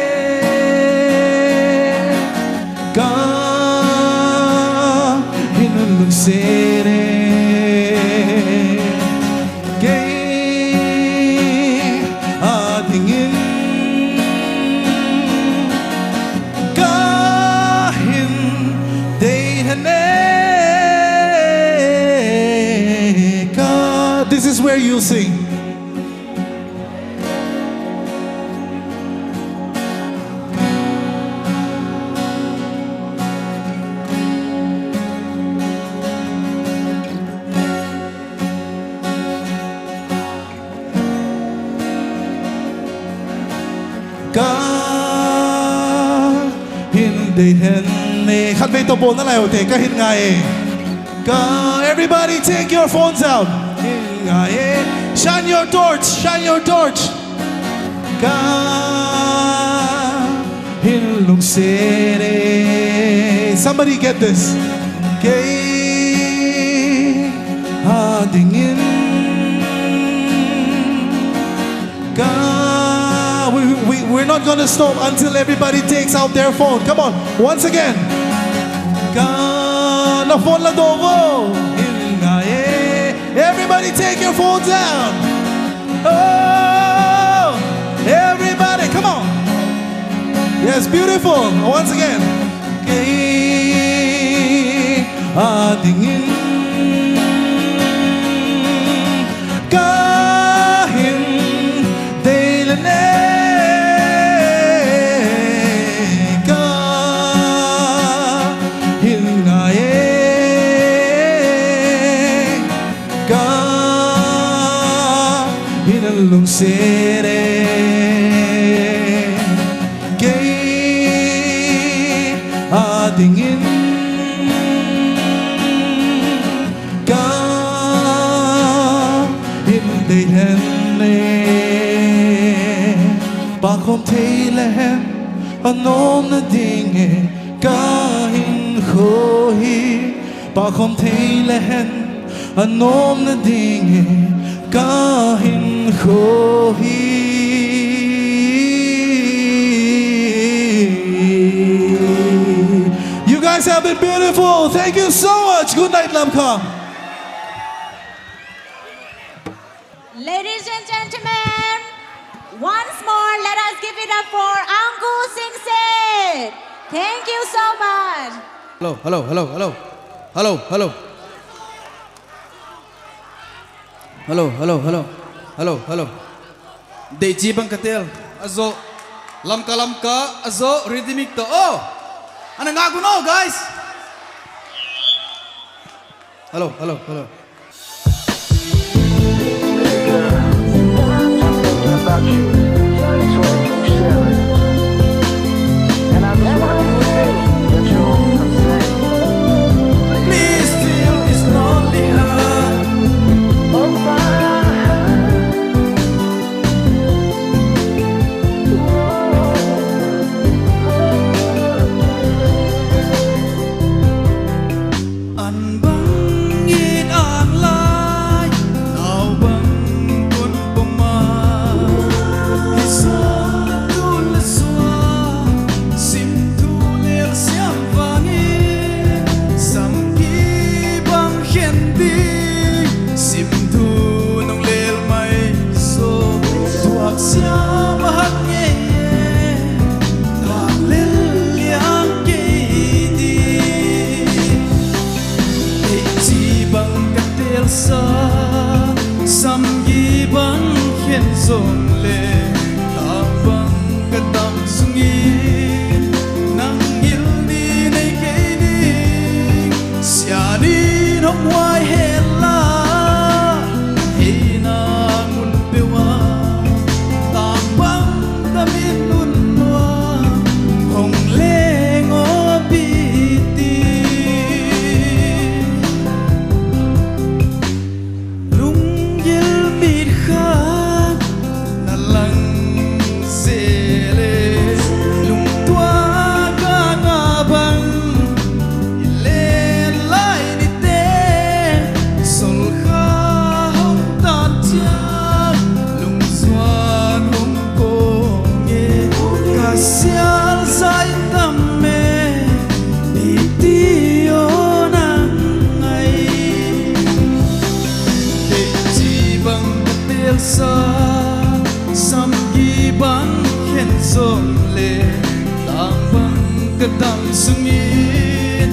Ka hin deih hen e. Khatvei toh bawl na lai uh te, ka hin ngai e. Ka, everybody take your phones out. Hin ngai e. Shine your torch, shine your torch. Ka hin lungset e. Somebody get this. Kei a dingin. Ka, we, we, we're not gonna stop until everybody takes out their phone. Come on, once again. Ka, na phone la doh vo. Hin ngai e. Everybody take your phones out. Oh, everybody, come on. Yes, beautiful. Once again. Kei a dingin ka hin deih leh ne, ka hin ngai e, ka hin lungset e. Kei a dingin ka hin deih hen e. Pakhawm thei lehen a nawmna ding e, ka hin khoh hi. Pakhawm thei lehen a nawmna ding e, ka hin khoh hi. You guys have been beautiful. Thank you so much. Good night, Lamka. Ladies and gentlemen, once more, let us give it up for Anggu Singset. Thank you so much. Hello, hello, hello, hello. Hello, hello. Hello, hello, hello. Hello, hello. Deih chi bang ka tel. A zoh. Lamka, Lamka. A zoh. Rhythmic toh. Oh! Ana ngak un aw, guys. Hello, hello, hello. An bang in an lai, nau bang kon pom a. Hi sawm tu le suak, sim tu le siam vang in, sam ki bang khen ding, sim tu nong lel mai so, tuak siam a hak ngei e. Thak lel liang kei di. Deih chi bang ka tel sa, sam ki bang khen zong le, tang bang ka dam sung in, nang ngil ni nei kei ding. Sian in hong huai hen la, hei na mun peuh a, tang bang ka min nun nua, hong leng aw pi ti. Lunggil mit khat na lang zel e, lungtuak a nga bang i len lai ni te, sol kha hong tan chiang, lungzuan hong kong e, ka sial zai tam e, i ti aw nang ngai. Deih chi bang ka tel sa, sam ki bang khen zong le, tang bang ka dam sung in,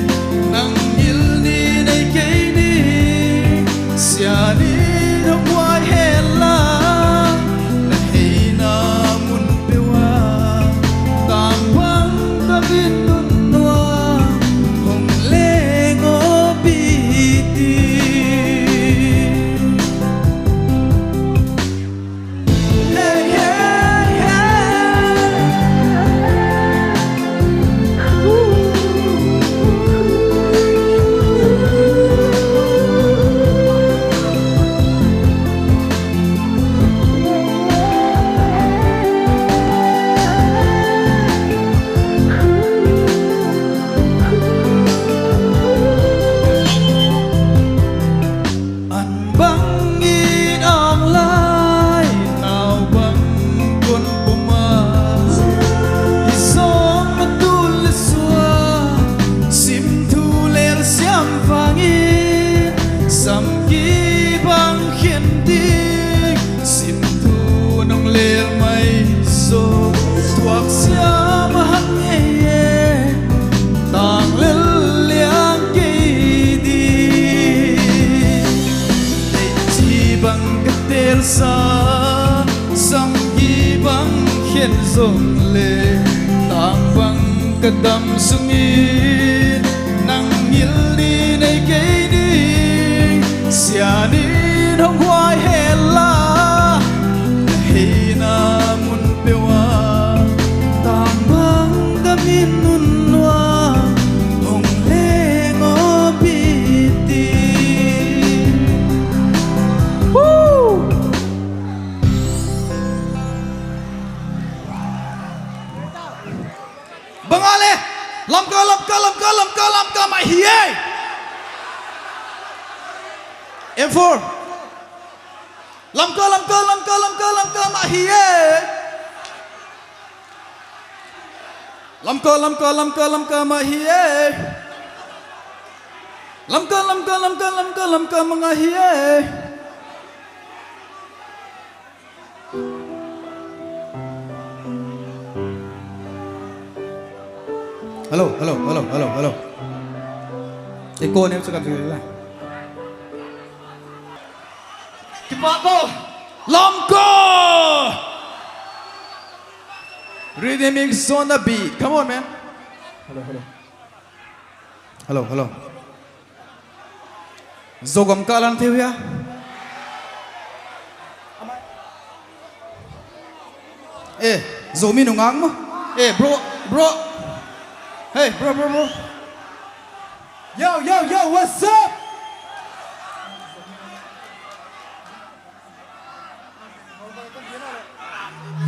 nang ngil ni nei kei ni. Sian in hong huai hen la, na hei na mun peuh a, tang bang ka min nun nua, hong leng aw pi ti. Hey, hey, hey. Zong leng tang bang ka dam sungin nang ngilh ni nei kei ding. Siangtho in hong huai hen la, na heina mun peuh ah tang bang ka min un ua hong leng aw Piti. Woo! Bang a leh. Lamka, Lamka, Lamka, Lamka, Lamka mah hi e. M four. Lamka, Lamka, Lamka, Lamka, Lamka mah hi e. Lamka, Lamka, Lamka, Lamka mah hi e. Lamka, Lamka, Lamka, Lamka, Lamka mah hi e. Hello, hello, hello, hello, hello. Echo nem suka tu lah. Kipak ko. Lamka. Rhythmic on the beat. Come on, man. Hello, hello. Hello, hello. Zogam kal a na thei uh hia? Eh, Zomi nungak maw. Eh, bro, bro. Hey, bro, bro, bro. Yo, yo, yo, what's up?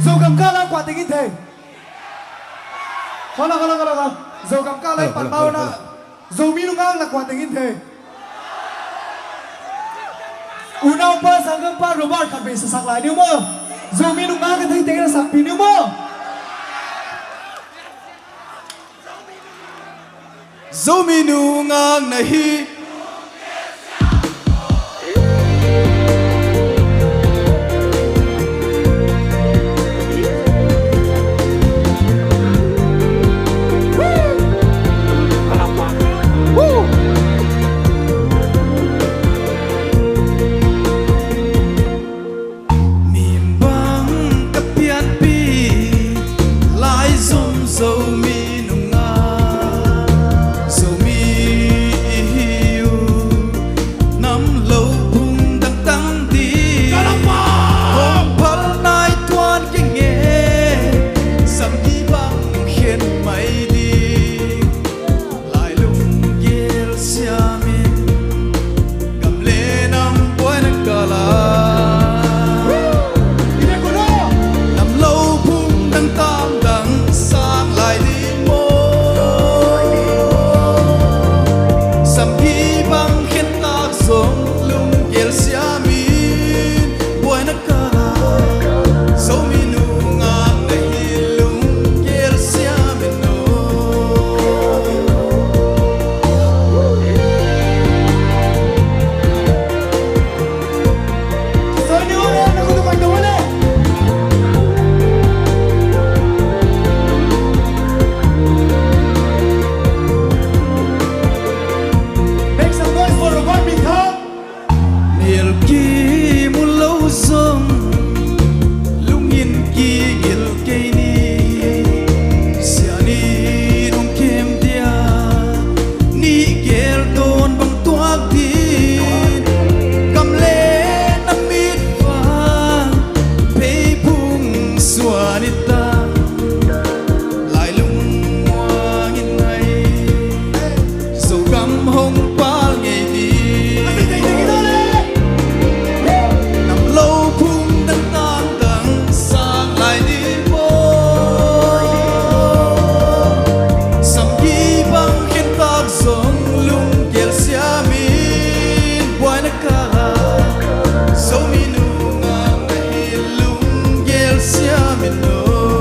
Zogam kal a kua teng in thei? Kala, kala, kala, kala. Zogam kal a i pan bawl na. Zomi nungak na kua teng in thei? Unaupa, sanggampa, Robert khat vei sa sak lai ni uh maw. Zomi nungak a thei teng na sakpih ni uh maw. Zomi nungak na hi. Mi bang ka pianpih lai zom Zomi nungak, Zomi i hi uh, nam lou phung dang tang di. Hong phal nai tuan kei nge, sam di bang khen mai di. Lai lunggel siamin, gam leh nam buaina kal a. Nam lou phung dang tang dang sang lai di maw. Sam di bang khen tak zong lunggel siamin, buaina kal a. Zomi nungak na hi lunggel siamin aw. Make some noise for Robert Minthang. Mel kimu lou zong, lungin kingil kei ni. Siangtho in hong kem dia, ni gel dawn bang tuak din. Gam leh nam mit vang, phei phung suan i ta. Lai lungmuang in ngai, Zogam hong pal ngei di. Nam lou phung dang tang dang sang lai di maw. Sam di bang khen tak zong lunggel siamin, buaina kal a. Zomi nungak na hi lunggel siamin aw.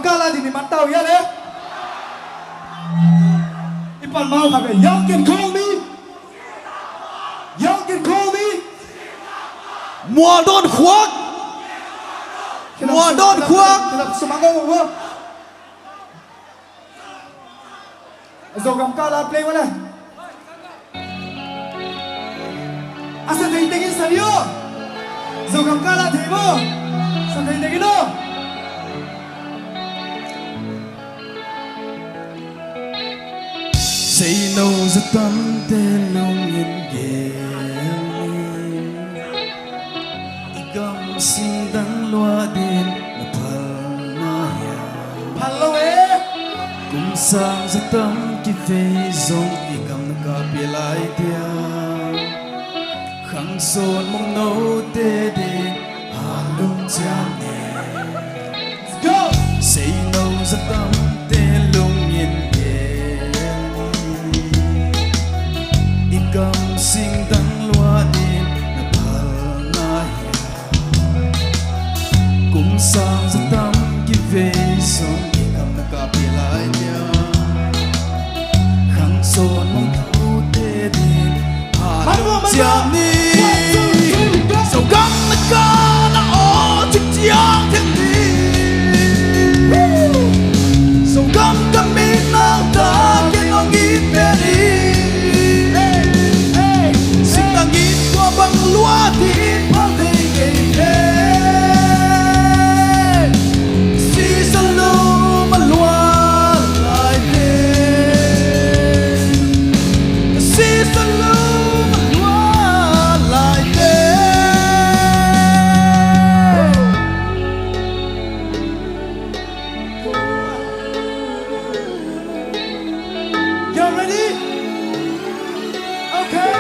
Kala di ni matau ya le. Ipan mau kha be. Y'all can call me. Y'all can call me. Mual don khuak. Mual don khuak. Zogam Kala play wala. A sa thei tengin sa lio. Zogam Kala thei mo. Sa thei tengin o. Seinou zatamte lungin gel ni. I gam singdang luah din na phal na hia? Phal lou e. Kum sang zatam kivei zong i gam na kap lai dia. Khang sawn mong noute din a lungchiam ni. Go! Seinou zatamte lungin gel ni. I gam singdang luah din na phal na hia? Kum sang zatam kivei zong i gam na kap lai dia. Khang sawn mong noute din a lungchiam ni. Zogam na kap na o chik chiang theng ni. Zogam ka min nau ta ke nong i pe ni. Singdang in kua bang luah din phal thei kei ve. Sisa lum a luah lai te. Sisa lum a luah lai te. Y'all ready? Okay.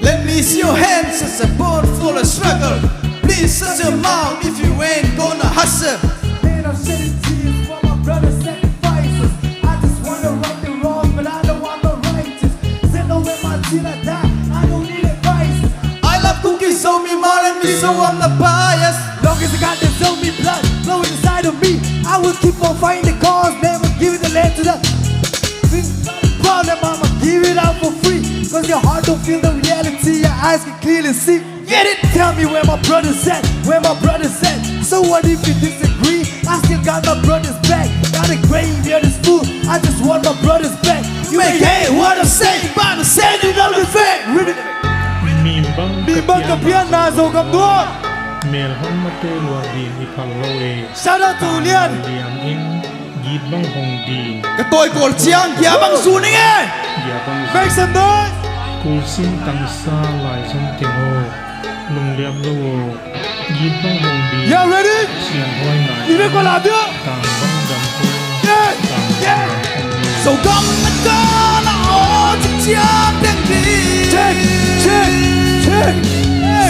Let me see your hands as a boat full of struggle. Please shut your mouth if you ain't gonna hustle. Man, I'm shedding tears for my brother's sacrifices. I just wanna right the wrong, but I don't want no righteous. Send away my till I die. I don't need advice. I love cooking, so me more and me, so I'm not biased. Long as I got the Zomi blood flowing inside of me, I will keep on fighting the cause, never giving the land to the problem. I'ma give it out for free, 'cause your heart don't feel the reality, your eyes can clearly see. Get it? Tell me where my brothers at, where my brothers at. So what if you disagree? I still got my brothers back. Got a graveyard is full, I just want my brothers back. You may hate what I say, but I'm saying it all the fact. Read it. Mi bang, mi bang ka pian na Zogam dua. Mel hon mate luah din i phal lou e. Shout out to Lian. Lian in. Git bang hong di. Ka toi kol chiang, gia bang zu ning e. Gia bang zu. Make some noise. Kul sin tang sa lai zong teng o. Lungdam lou o. Git bang hong di. Y'all ready? Sian huai nai. Ni be ko la dia. Tang bang dam ko. Yeah. Tang bang dam ko. Zogam na kap na o chik chiang theng ni. Check, check, check.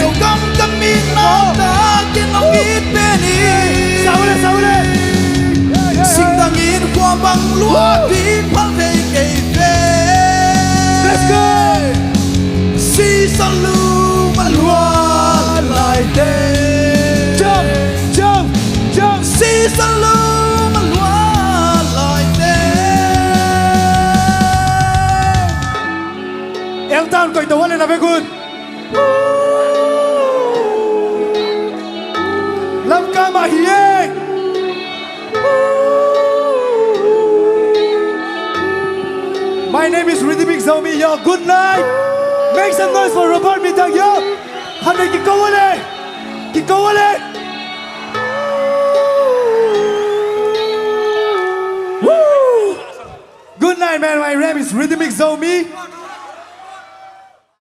Zogam ka min nau ta ke nong i pe ni. Saule, saule. Singdang in kua bang luah din phal thei kei ve. Let's go. Sisa lum a luah lai te. Jump, jump, jump. Sisa lum a luah lai te. L Town koi to wale na ve good. Lamka mah hi e. My name is Rhythmic Zomi, yo, good night. Make some noise for Robert Mitang, yo. Hame kiko wale. Kiko wale. Woo. Good night, man. My name is Rhythmic Zomi.